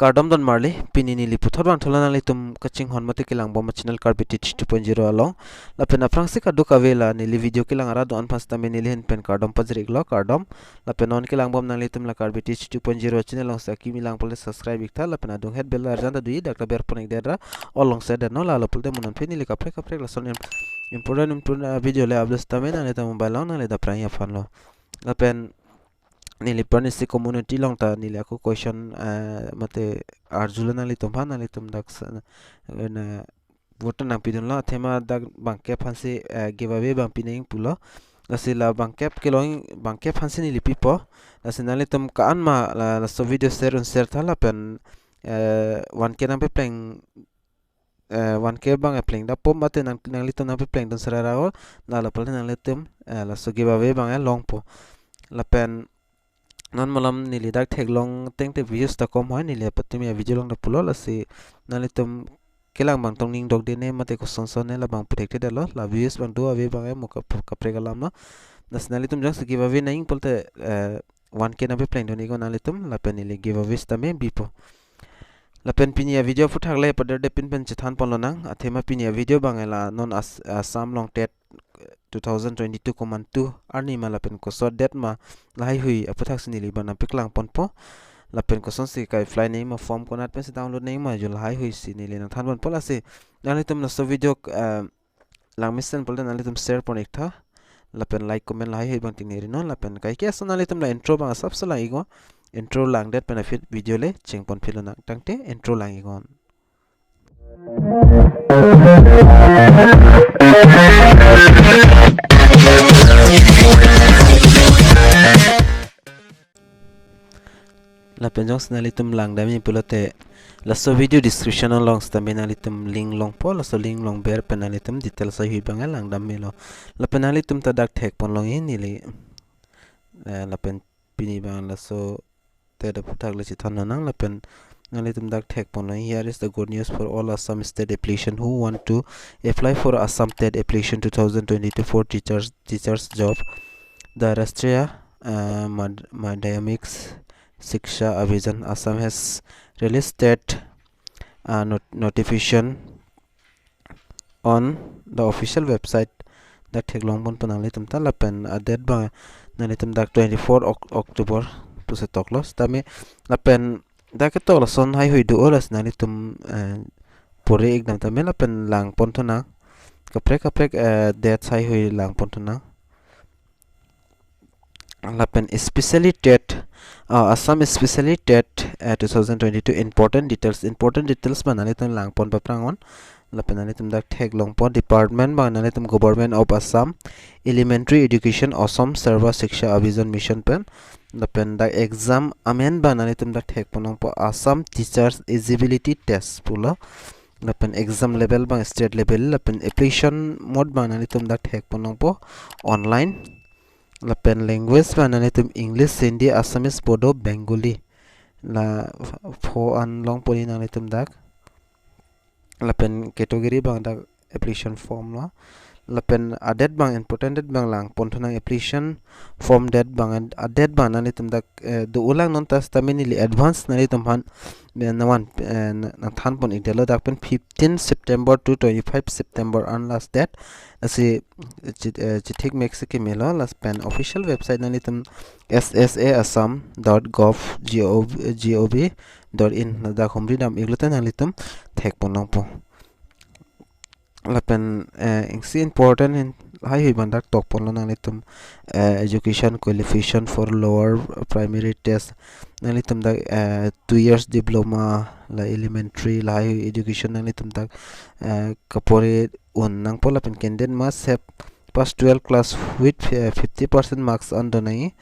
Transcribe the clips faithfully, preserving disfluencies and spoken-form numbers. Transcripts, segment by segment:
Kardom don marli, pini neli puthot vangthulo nanglitum kachinghon mate kelangbom a-channel Karbi Teach two point zero along. Lapen aphrangsi kadokave la neli video kelang arat do-an aphan sitame neli ahin pen kardom pajir-iklo, kardom. Lapen non kelangbom nanglitum la Karbi Teach two point zero channel alongsi akimi lang pulote subscribe iktha, lapen adunghet bell arjan ta do-i, dak ta berpon-ikdet ra all along share detnon, lalo pulote mo non aphi neli kaprek kaprek lason im-, important important, ah, video le upload sitame nanglitum mobile along nanglita aphrangsi aphanlo. Lapen neli aphrangsi community along ta neli ako question, ah, mate arjulo nanglitum aphan, nanglitum dak sa-, na vote nangpidunlo, athema dak bangkep aphansi, eh, giveaway abang pinangji pulo. Lasi la bangkep kelong, bangkep aphansi neli pipo. Lasi nanglitum ko-an ma la, laso video share un share tha lapen, eh, one K nangpepleng, eh, one K abang pleng dapo mate nang, nanglitum nangpeplengdun sara ra-o, lalo pulote nanglitum, eh, laso giveaway abang longpo. Lapen non malom neli dak theklong tangte views ta kom hoi, neli apatumi a-video along ta pulo, lasi nanglitum kelang abang tong ning dokde ne mate kosonson ne labang puthekthe detlo, la views abang do ave abang mo kap-, kaprek alamlo. Lasi nanglitum jongsi giveaway nangji pulote, eh, one K nangpeplengdun-iknon nanglitum, lapen neli giveaway sitame bipo. Lapen pini a-video aphuthak le paderdepin pen chethanponlonang, athema pini a-video abang la non As-, Assam along TET two thousand twenty-two komantu arni ma lapen koso det ma lahaihui aphuthaksi neli abang nangpaklangponpo. Lapen kosonsi ke-apply nangji ma, form konat pensi download nangji ma, jo lahaihuisi neli nangthanponpo. Lasi nanglitum laso video, eh, langmesen pulote nanglitum share pon-iktha. Lapen like comment lahaihui abang tingnerinon, lapen kaike ason nanglitum la intro abang asapso lang-iknon. Intro langdet pen aphi video le chengponpilonang, tangte intro lang-iknon. Lapen jongsi nanglitum langdamji pulote laso video description along sitame nanglitum link longpo, laso link along ber pen nanglitum details haihui abang langdam melo. Lapen nanglitum ta dak thekponlongji neli, eh, lapen pini abang laso TET aphuthak le chethanlonang, lapen nanglitum dak thekponlongji. Here is the good news for all Assam State application who want to apply for Assam TET application two thousand twenty-two for teachers, teachers job. The Rashtriya, uh, Mad-, Madhyamik Shiksha Abhiyan Assam has released TET, uh, not-, notification on the official website. Dak theklongponpo nanglitum ta, lapen a-date abang nanglitum dak twenty-four Oc-, October pusi toklo sitame, lapen dak ketok lason haihui do-o, lasi nanglitum, eh, pore-ik dam tame lapen langponthunang. Kaprek kaprek, eh, date haihui langponthunang. Lapen especially TET, uh, Assam especially TET, uh, two thousand twenty-two important details, important details abang nanglitum langpon paphrangnon. Lapen nanglitum dak theklongpo, department abang nanglitum Government of Assam, Elementary Education, Assam Sarva Shiksha Abhiyan Mission pen. Lapen dak exam amen abang nanglitum dak thekponlongpo, Assam Teachers Eligibility Test pulo. Lapen exam level abang state level, lapen application mode abang nanglitum dak thekponlongpo, online. Lapen language abang nanglitum English, Hindi, Assamese, Bodo, Bengali. La ph-, pho an longponji nanglitum dak. Lapen category abang dak application form lo. Lapen a-date abang important date abang langponthunang, application form date abang, a-date abang nanglitum dak, eh, do-o lang, non ta sitame neli advance nanglitum aphan, eh, navan, eh, na-, nangthanpon-ikdetlo, dak pen fifteen September to twenty-five September an last date. Lasi chit-, eh, chithik meksi kemelo, lapen official website nanglitum S S A Assam dot gov, G O V, G O V dot in, ladak humri dam-iklote nanglitum thekponlongpo. Lapen, eh, isi important ahin haihui abang dak tokponlo nanglitum, eh, education qualification for lower primary test. Nanglitum dak, eh, two years diploma, la elementary, lahaihui education nanglitum dak, eh, kapore un nangpo, lapen candidate must have pass twelve class with, eh, fifty percent marks an do nangji.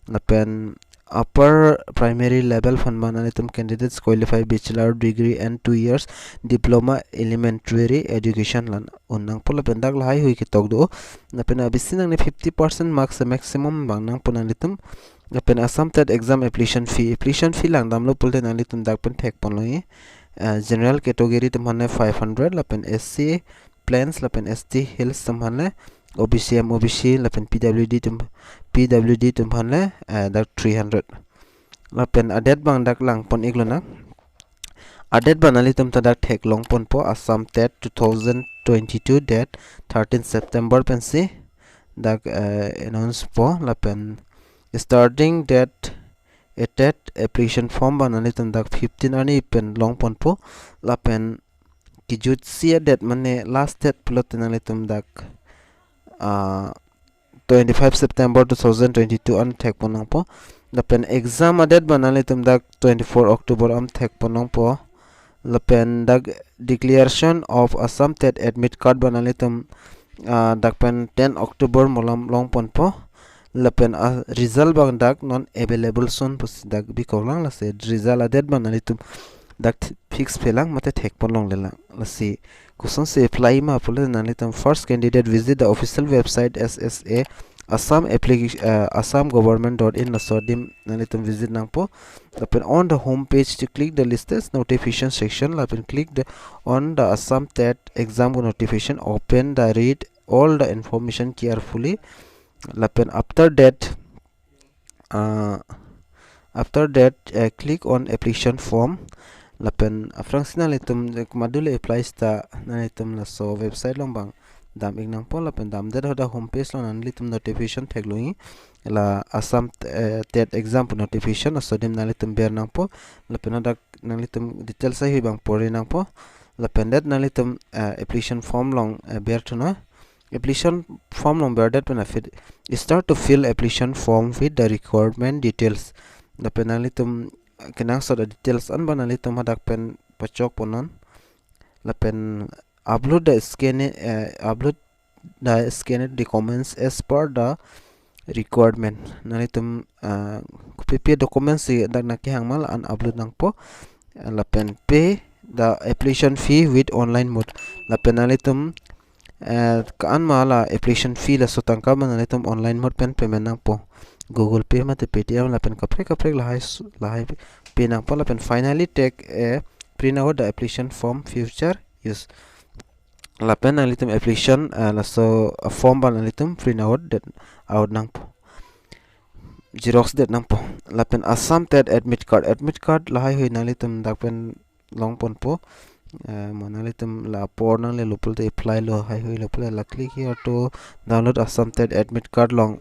Lapen upper primary level aphan abang nanglitum candidates qualify bachelor degree and two years diploma elementary education la-an un nangpo, lapen dak lahaihui ketok do. Lapen abisi nangne fifty percent marks maximum abang nangpo nanglitum. Lapen Assam TET exam application fee, application fee langdamlo pulote nanglitum dak pen thekponlongji. Eh, general category atum aphanle five hundred, lapen S C plains lapen S T hills atum aphanle, O B C, M O B C lapen P W D atum, P W D atum aphanle, eh, dak three hundred. Lapen a-date abang dak langpon-iklonang. A-date ba nanglitum ta dak theklong ponpo, Assam TET two thousand twenty-two date thirteen September pensi dak, eh, announce po, lapen starting date a-TET application form ba nanglitum dak fifteen arni pen long ponpo, lapen kejutsi a-date mane last date pulote nanglitum dak, ah, twenty-five September two thousand twenty-two an thek pon nangpo. Lapen exam a-date ba nanglitum dak twenty-four October an thek pon nangpo. Lapen dak declaration of Assam TET admit card ba nanglitum, ah, dak pen ten October malom long ponpo. Lapen a-result bang dak non available soon pusi dak bikok lang, lasi result a-date ba nanglitum dak th-, fix phelang mate thek pon longlelang. Lasi kosonsi apply ma pule nanglitum first candidate visit the official website S S A Assam application, uh, assam government dot in laso adim nanglitum visit nangpo. Lapen on the home page to click the latest notification section. Lapen click the on the Assam TET exam notification. Open the read all the information carefully. Lapen after that, uh, after that, uh, click on application form. Lapen aphrangsi nanglitum, eh, madule apply seta nanglitum laso website long bang dam ik nangpo. Lapen damdet hadak home page long nanglitum notification theklongji, la Assam, eh, TET exam pu notification, laso adim nanglitum ber nangpo. Lapen hadak nanglitum details haihui bang pori nangpo. Lapen det nanglitum, eh, application form long, eh, berthu non. Application form long berdet pen aphi start to fill application form with the requirement details. Lapen nanglitum, eh, kenangsot a-details an ba nanglitum hadak pen pachok pon non. Lapen upload the scan, eh, upload the scanned documents as per the requirement. Nanglitum, ah, kopi pi documents si dak nangkehang ma la-an upload nangpo. Lapen pay the application fee with online mode. Lapen nanglitum, eh, ko-an ma la application fee laso tangka ma nanglitum online mode pen payment nangpo. Google Pay mate Paytm lapen kaprek kaprek lahai su-, lahai pay nangpo. Lapen finally take a print out the application form future use. Lapen nanglitum application, ah, laso, ah, form ba nanglitum print out det, out nangpo. Xerox det nangpo. Lapen Assam TET admit card. Admit card lahaihui nanglitum dak pen long ponpo. Eh, mo nanglitum la apor nanglelo pulote apply lo haihui lo pulote la click here to download Assam TET admit card long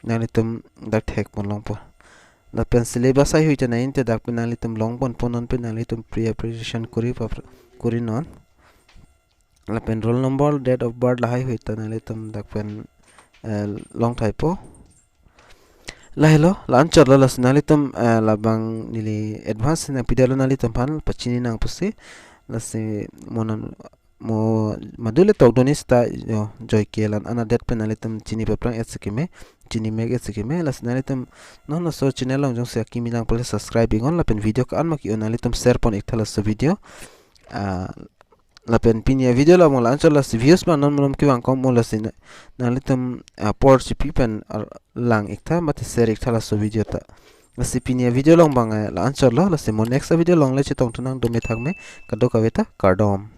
nanglitum dak thek pon longpo. Lapen syllabus haihui ta nangji te dak pen nanglitum long ponpo, non pen nanglitum pre-application kori pa, kori non. Lapen roll number, date of birth lahaihui ta nanglitum dak pen, eh, long thaipo. Lahelo, la-anchotlo, lasi nanglitum, eh, labang neli advance nangpidetlo nanglitum aphan pachini nang pusi. Lasi mo non, mo madule tokdun seta, yo, joike la-an a-date pen nanglitum chini paphrang et si keme, chini mek et si keme. Lasi nanglitum non laso channel long jongsi akimi lang pule subscribe ik non, lapen video ko-an ma ke-o nanglitum share pon ik tha laso video. Ah, lapen pini a-video la mo la-anchot, lasi views ba non malom kevang kom o, lasi na-, nanglitum, ah, apor chipi pen, ah, lang ik tha mate share ik tha laso video ta. Lasi pini a-video long bang, eh, la-anchotlo, lasi mo next a-video long le chetongthu nang, dome thakme, kadokave ta kardom.